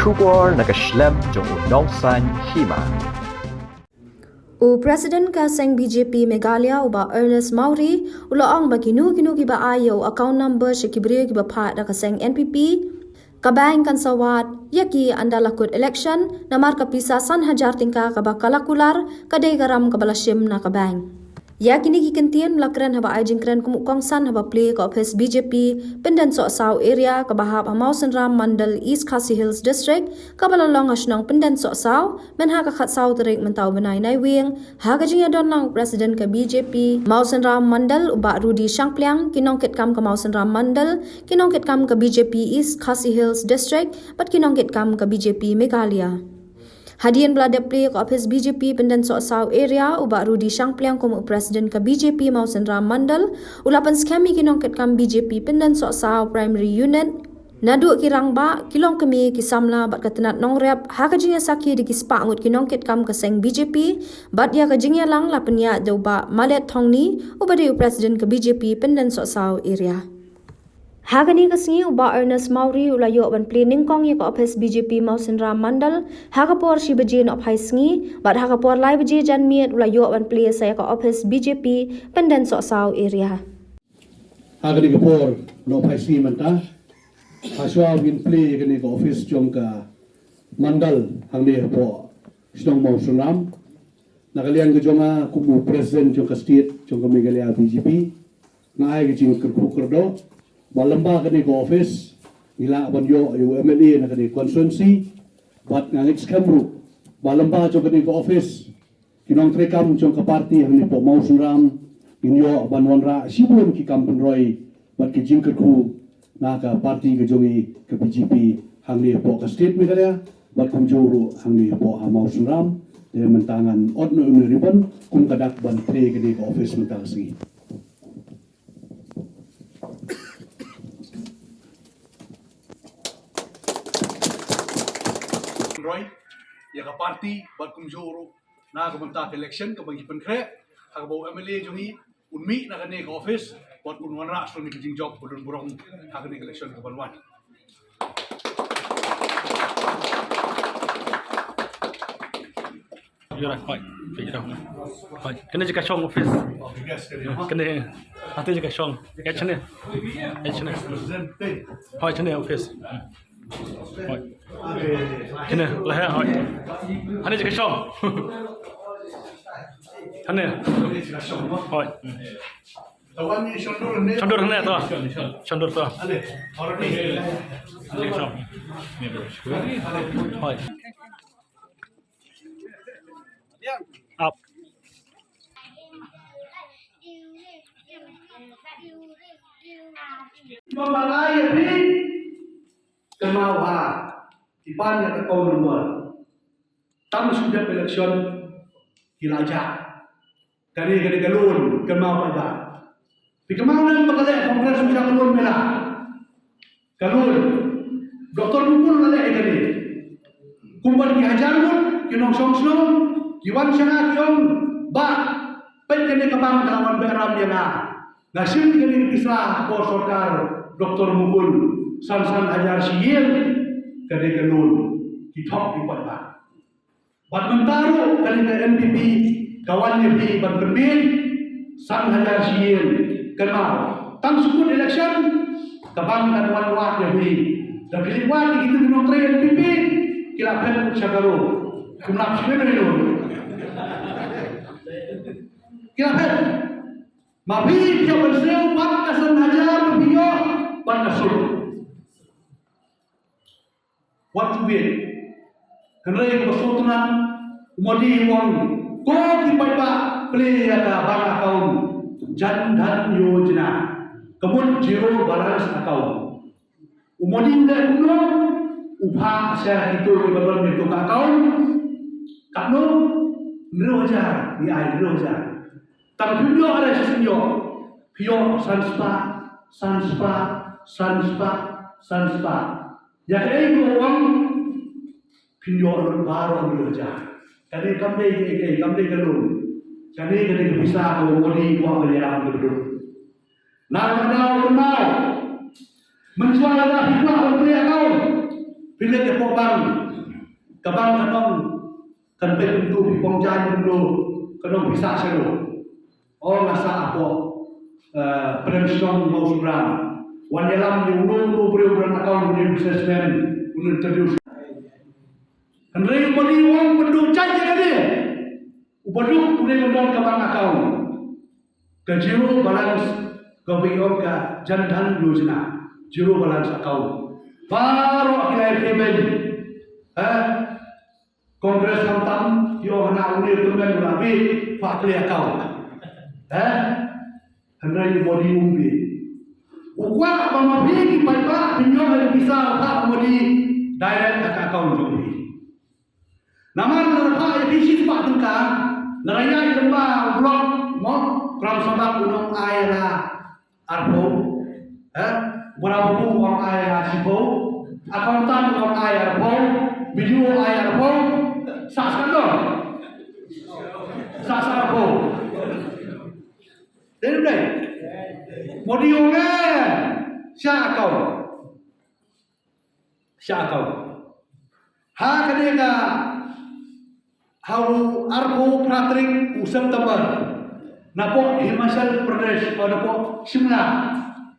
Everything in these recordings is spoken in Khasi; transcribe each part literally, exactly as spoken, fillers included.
Khubor na ka shlem jong u nongsaiñ hima. U President ka seng B J P Meghalaya u Bah Ernest Mawrie u la ong ba kino kino kiba ai ïa u account number sha ki briew kiba phah da ka seng N P P, ka bank kan sa wad ïa ki ynda la kut election, namar ka pisa san hajar tyngka kaba ka la kular ka dei ka ram kaba la shim na ka bank. Ïa kine ki kyntien la kren haba ai jingkren kum u kongsan haba plie ka ophis B J P Pyndensohsaw area kaba hap ha Mawsynram Mandal, East Khasi Hills District, kaba la long ha shnong Pyndensohsaw, mynha ka khatsaw tarik mynta u bnai Naiwieng, ha ka jingïadon lang u President ka B J P Mawsynram Mandal u Bah Rudy Shangpliang, ki nongkitkam ka Mawsynram Mandal, ki nongkitkam ka B J P East Khasi Hills District bad ki nongkitkam ka B J P Meghalaya. Hadien ba la dep plie ka ophis B J P Pyndensohsaw area u Bah Rudy Shangpliang kum u President ka B J P Mawsynram Mandal u la pynskhem ïa ki nongkitkam B J P Pyndensohsaw Primary Unit, naduh ki rangbah, ki longkmie, ki samla bad ka tnat nongrep ha ka jingïasakhi da ki spah ngut ki nongkitkam ka seng B J P bad ïa ka jingïalang la pynïaid da u Bah Malet Thongni uba dei u President ka B J P Pyndensohsaw area. Ha kane ka sngi u Bah Ernest Mawrie u la ïoh ban plie nyngkong ïa ka ophis B J P Mawsynram Mandal ha ka por shi baje nohphai sngi bad ha ka por lai baje janmiet u la ïoh ban plie sa ïa ka ophis B J P Pyndensohsaw area. Ha kane ka por nohphai sngi mynta, ha shuwa ngin plie ïa kane ka ophis jong ka Mandal hangne hapoh shnong Mawsynram. Na ka liang ka jong nga kum u President jong ka State jong ka Meghalaya B J P, nga ai ka jingkyrkhu kyrdoh ba lyngba kane ka ophis ngi lah ban ïoh ïa u M L A na kane ka constituency. Bad nga ngeit skhem ruh ba lyngba jong kane ka ophis ki nongtrei kam jong ka party hangne hapoh Mawsynram ngin ïoh ban wanrah shibun ki kam pynroi bad ki jingkyrkhu na ka party ka jong ngi ka B J P hangne hapoh ka State Meghalaya bad kumjuh ruh hangne hapoh ha Mawsynram. Te mynta ngan ot noh ïa une u ribbon kum ka dak ban plie kane ka ophis mynta ka sngi. Pynroi ïa ka party bad kumjuh ruh na ka bynta ka election kaba ngi pynkhreh, ha kaba u M L A jong ngi un mih na kane ka ophis bad un wanrah shuwa ïa ka jingjop ba don burom ha kane ka election kaban wan. Ïa, hoi, hoi. Kane jaka shong ophis. Kane, hate jaka shong. Ïa, shane. Ïa, shane. Hoi, shane ophis. Hoi. Kane, lah, hoi. Hane jaka shong. Hane. Hoi. Shondur hane to. Shondur to. Jaka shong. Hoi. Ap. Ba la ïa phi kynmaw ha ki pan ïa ka account number. Tang shu dep election ki la jah. Kane, kane ka loan, kynmaw paidbah. Phi kynmaw ne em ba ka leh Congress ka loan me la? Ka loan. Doctor Mukul la leh ïa kane. Kumba ki hajar ngut ki nongshong shnong ki wan sha nga ki ong, Bah, peit kane ka bank ka la wan beh ram ïa nga. Nga shim kane ka pisa ha ka por sorkar Doctor Mukul, san san hajar shi ïing. Kane ka loan. Ki thok ki paidbah. Bad mynta ruh kane ka N P P ka wan ïa phi ban pynmih san hajar shi ïing. Kynmaw, tang shu kut election ka bank kan wan wad ïa phi. Da phi leit wad ïa kito ki nongtrei N P P, ki la phet sha ka ro. Kumno phi phet ïa ka ro? Ki la phet. Ma phi, phi ïoh ban siew bad ka san hajar, phi ïoh bad ka sut. Wat ju bieit. Hynrei kaba sngewtynnat, u Modi u ong, ko ki paidbah, plie ïa ka bank account, Jan Dhan Yojana, ka mut zero balance account. U Modi u leh kumno? U phah sha kito kiba don ïa ka account. Katno? Hynriew hajar, ngi ai hynriew hajar. Tang phim ïoh are shisien ïoh. Phi ïoh san spah, san spah, san spah, san spah. Ïa kaei kaba u ong, phin ïoh lut baroh hynriew hajar. Kane kam dei kaei kaei, kam dei ka loan. Kane ka dei ka pisa kaba u Modi u kwah ban ïarap ïa ka dud. Na kata ka daw kynmaw, mynshuwa lada phi kwah ban plie account, phi leit hapoh bank, Ka bang ka nong, kan peit kumtu phi pong jaiñ kumtu, ka nong phi sah shaduh. O nga sah hapoh, eh, pdeng shnong Mawsynram. Wan ïalam ïa uno uno u briew u don account, u dei businessman, un interview. Hynrei u Modi u ong pynduh jait ïa kane. U baduk u dei ban don ka bank account. Ka zero balance, kaba ong ka Jan Dhan Yojana, zero balance account. Baroh ki la ïa payment. Ha? Congress khamtam, ki ong hana une u tymmen u la bieit, kwah clear account. Ha? Hynrei u Modi um bieit. U kwah ba ma phi ki paidbah phin ïoh ïa ka pisa ba u Modi direct ha ka account jong phi. Namar lada phah ïa phi shispah tyngka, lada ïaid lyngba u block, mo, Kramsabak u nong ai la arphew, eh? Bora u ong ai la shiphew, accountant u ong ai arphew, B D O ai arphew, sah sah dong. Sah sah arphew. Dei dei. Modi u ong eh, sha account. Sha account. Ha kane ka, ha u arphew phra tarik u September, napoh Himachal Pradesh, o napoh Shimla,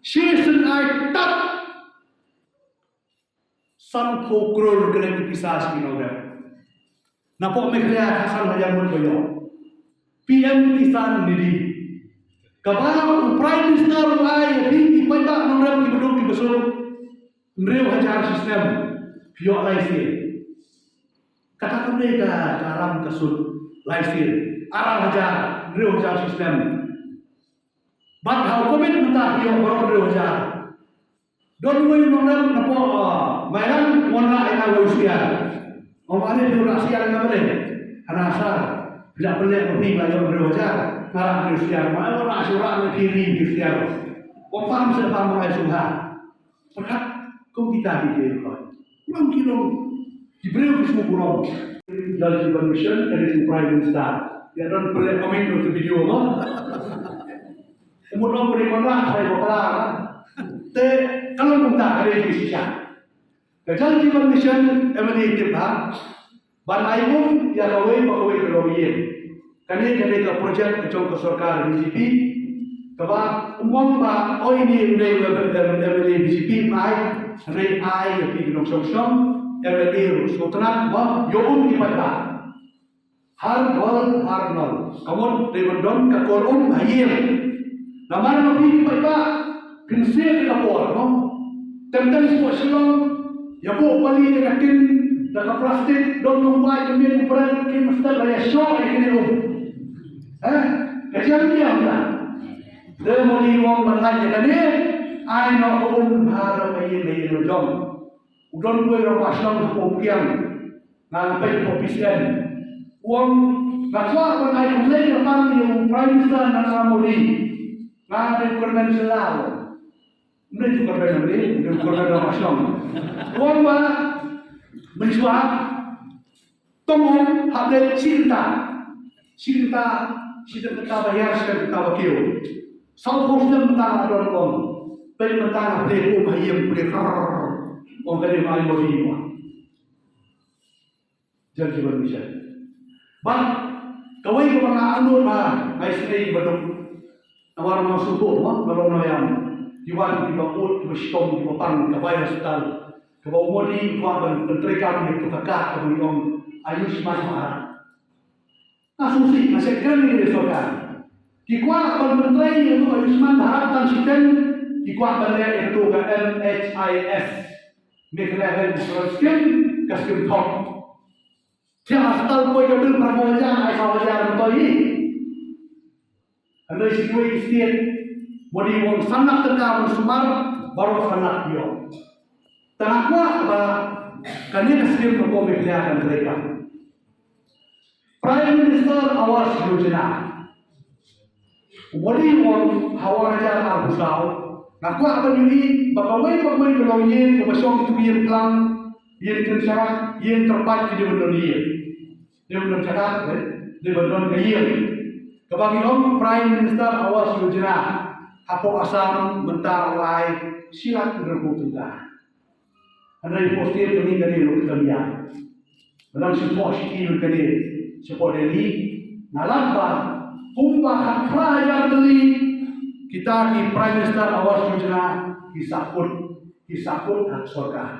shisien ai tat sanphew klur kane ka pisa sha ki nongrep. Napoh Meghalaya khatsan hajar ngut ba ïoh. P M Kisan Nidhi. Kaba u Prime Minister u ai ïa phi ki paidbah nongrep kiba duk kiba suk. Hynriew hajar shisnem phi ïoh lai sien. Kata kam dei ka, ka ram ka sut, lai sien. Ar hajar, hynriew hajar shisnem. Bad ha u Covid mynta phi ïoh baroh hynriew hajar. Don uwei u nongrep napoh, ah, Mairang u wanrah ïa nga uwei u siar. Ong, "Balei phi wanrah siar ïa nga balei? Hana sar. Phi la pynleh ba phi ba ïoh hynriew hajar. Nga wanrah hynriew siar. Nga wanrah shuwa ne phi ri hynriew siar." Ong, "Pam seh pam, nga ai sngewbha." Pyrkhat kum kita ki dei ko. Long ki long. Ki briew ki sngewburom. Jal Jeevan Mission, ka dei u Prime Minister. Ïa don pynleh commit to video mo. Mut long pynleh kontrak, sai bakla. Te ka long kumta ka dei ki shisha. Ka Jal Jeevan Mission, M L A tip ha. Ban ai um ïa kawei pa kawei ka longïing. Kane ka dei ka project ka jong ka sorkar B J P. Kaba u ong ba, oi, ine u dei u M L A B J P, ym ai, hynrei ai ïa phi ki nongshong shnong, M L A ruh sngewtynnat ba ïoh um ki paidbah. Har Ghar Har Nal. Ka mut dei ban don ka kol um ha ïing. Namar ma phi ki paidbah, phin siew ïa ka por, mo. Teng teng sha Shillong, ïa buh bali da ka tin, da ka plastik, don nongwai ka miet u brand, kim step la ïa shoh ïa kine um. Eh? Ka jam jam na. Te Modi u ong ban lait ïa kane, ai noh ka um ha ka ïing ka ïing la jong. U don uwei u rangbah shnong hapoh Umkiang. Nga peit hapoh P C N. U ong, nga kwah ban ai khublei kyrpang ïa u Prime Minister Narendra Modi. Nga dei u kyrmen shylla. Ym dei u kyrmen, ym dei u kyrmen rangbah shnong. U ong ba mynshuwa tang um hap leit shi kynta. Shi kynta, shi kynta ba hiar, shi kynta ba kiew. Sawphew snem mynta nga don, ong. Peit mynta nga plie um ha ïing, plie krrr. Ong, ka dei ma ai Modi, mo. Jal Jeevan Mission. Bad kawei kaba nga angnud ba nga isynei ba duk. Namar nga sngewthuh ba ka long nongïalam. Ki wan kiba ud, kiba shitom, kiba pang, ka bai hospital. Kaba u Modi u kwah ban pyntreikam ïa kato ka kad kaba ngi ong Ayushman Bharat. Nga sngewsih, nga sngewkren ïa ka sorkar. Ki kwah ban pyntrei ïa kato Ayushman Bharat tang shiteng, ki kwah ban leh ïa kato ka M H I S. Meghalaya Health Insurance Scheme, ka skim thok. Te hospital poi ka bil phra hajar, ai saw hajar, mynta hi. Hynrei shi kiwei ki state, Modi u ong san lak tyngka ban sumar, baroh san lak ïoh. Te nga kwah ba kane ka skim ka poi Meghalaya kan treikam. Prime Minister Awas Yojana. U Modi u ong ha u ar hajar arphew saw, nga kwah ban ïohi ba kawei pa kawei ka longïing kaba shong ha ïing plang, ïing kynshrak, ïing kyrpad ki dei ban don ïing. Dei ban don jaka, eh? Dei ban don ka ïing. Kaba ngi ong Prime Minister Awas Yojana hapoh Assam mynta u ai shi lak hynriewphew tyngka. Hynrei hapoh state ka dei ka dei ruh ka dei. Ngan shu thoh shithi lut kane shapoh Delhi. Nga lah ban kumba khatphra hajar tylli kita ki Prime Minister Awas Yojana ki sahkut, ki sahkut ha sorkar.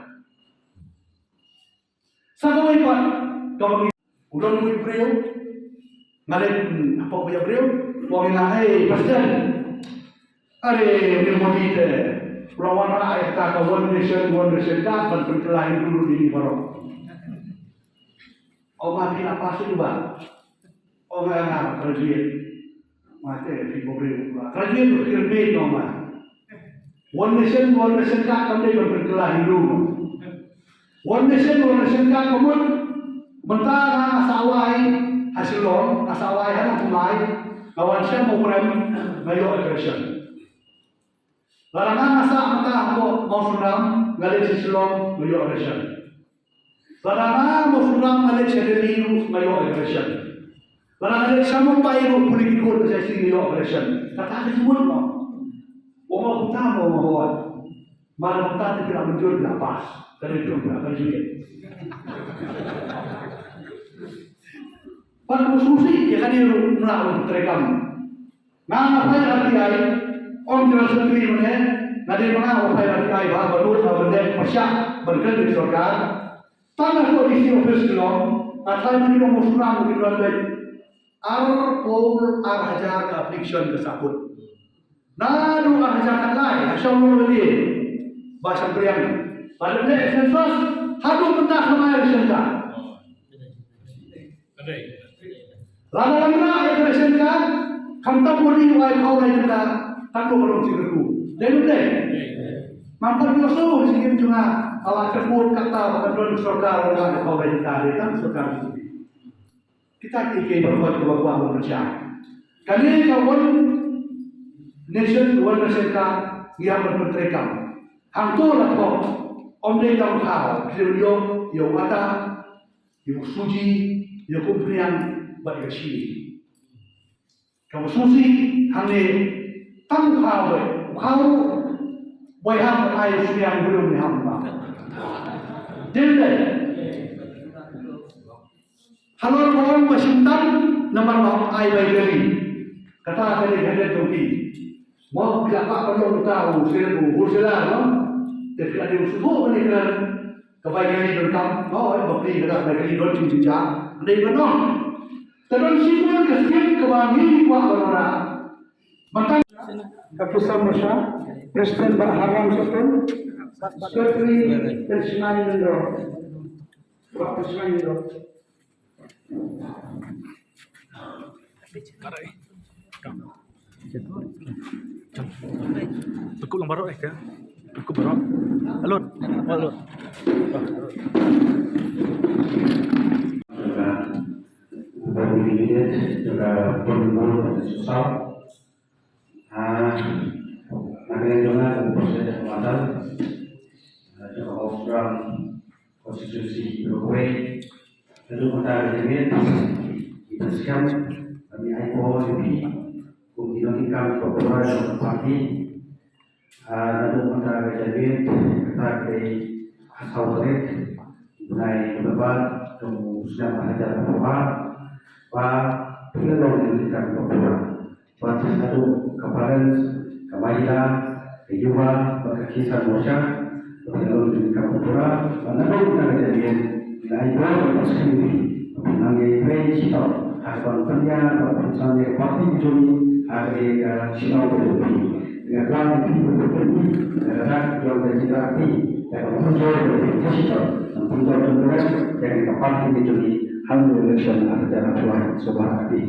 Sa kawei pat, kaba ngi, u don uwei u briew, nga leit, hmm, hapoh ba ïa u briew, u ong ïa nga, "Hey, President, are, u Modi te, u la wanrah ïa kata ka One Nation, One Ration Card, ban pynkylla Hindu ruh ïa ngi baroh." Ong nga, "Phi la pass ïa u ba?" Ong nga, "Nga graduate." Mate, phi bok riew ba. Graduate tu kir bit, ong nga. One Nation, One Ration Card kam dei ban pynkylla Hindu. One Nation, One Ration Card ka mut. Mynta nga sa wai ha Shillong, nga sa wai ha Nongthymmai, nga wan sha Mawprem, nga ïoh ration. Lada nga sah mynta hapoh Mawsynram, nga leit sha Shillong, nga ïoh ration. Lada nga Mawsynram, nga leit sha Delhi ruh, nga ïoh ration. Lada nga leit sha Mumbai ruh, pule ki khun, nga sa shu ïoh ration. Kata ka jingmut mo. Wa ma kumta mo, mo wa. Mala kumta te phi la mynjur, phi la pass. Ka dei phi la mynjur. Pat ka sngewsih ïa kane ruh, nga la treikam. Nga, nga phai R T I, ong General Secretary mynne, nga dei ma nga ba phai R T I ba, ba lut, ba, ban dep pyrshah ban kren bad sorkar. Tang hapoh D C office Shillong, nga tharai mynta ki nong Mawsynram ki don beit arphew ar hajar ka application ka sahkut. Naduh ar hajar khatlai, ha Shillong lade, ba shang priang. Ba dep leh census, haduh mynta khlem ai ration card. Lada la wanrah ïa ka ration card, khamtam bun ïa u ai phew lai tyngka, katto ka long shi kyrkhu. Dei ne ym dei? Mynta pat ïohsngew ha sha ki jong nga, ka la ka kut kata ba ka don sorkar wanrah ïa phew lai tyngka, dei tang sorkar B J P. Kita ki kiei baroh kaba kwah ban pynshai. Kane ka One Nation, One Ration Card, ngi hap ban pyntreikam. Hangto la thoh, ym dei tang u khaw, ki dei ban ïoh ïa u atta, ïa u suji, ïa u umphniang, bad ïa ka shini. Kaba sngewsih hangne, tang u khaw beit, u khaw ruh, wei hap ai u umphniang, briew ne hap ba. Dei ne ym dei? Halor ba ong ba shim tam, namar ba hap ai bai kali. Kata ka dei ka dei jong phi. Mo phi la kwah ban long uta u sel, u wholesaler, no? Te phi la dei u sngewthuh kane ka, ka bai kali donkam, mo, eh, ba phi kata bai kali don jingjynjar. Dei ban ong. Te don shibun ka skim kaba ngi kwah ban wanrah. Mynta ka Pisa Mosha, President Bah Haram Sutun, Secretary Pensionary Member. Bah Pensionary Member. Ka dei. Tengok lang baroh eh, ka. Tengok baroh. Alun. Alun. Bagi dia juga perlu susah. Ah, na ka liang jong nga, ka proses da ka madan, ah, jong ka Hawkesbury Constituency, Broadway, naduh mynta ka jingmut, ïa ka skhem, kaba ai por ïa phi, kum ki nongtrei kam kiba pura jong ka party, ah, naduh mynta ka jingmut, kata ka dei ha saw tarik, bnai November, jong u snem ar hajar arphew ar, ba phi la long ki nongtrei kam kiba pura. Bad naduh ka parents, ka mahila, ka yuva, bad ka kisan morcha, bad ka long jong ka pura, bad naduh mynta ka jingmut, ngi la ai bor bad ka skhem ïa phi, bad phin nang ïai trei shitom, ha kaba pynïar, bad pynsan ïa ka party ka jong ngi, ha kaba ka shynna ka jong phi. Nga klam ïa phi bad phi, nga kyrpad ïa ka jingïarap phi, ïa ka pynjor ka jingïarap shitom, nang pynjor jong ka rest, ïa ka party ka jong ngi, ha ka election ar hajar arphew lai, sngewbha ïa phi.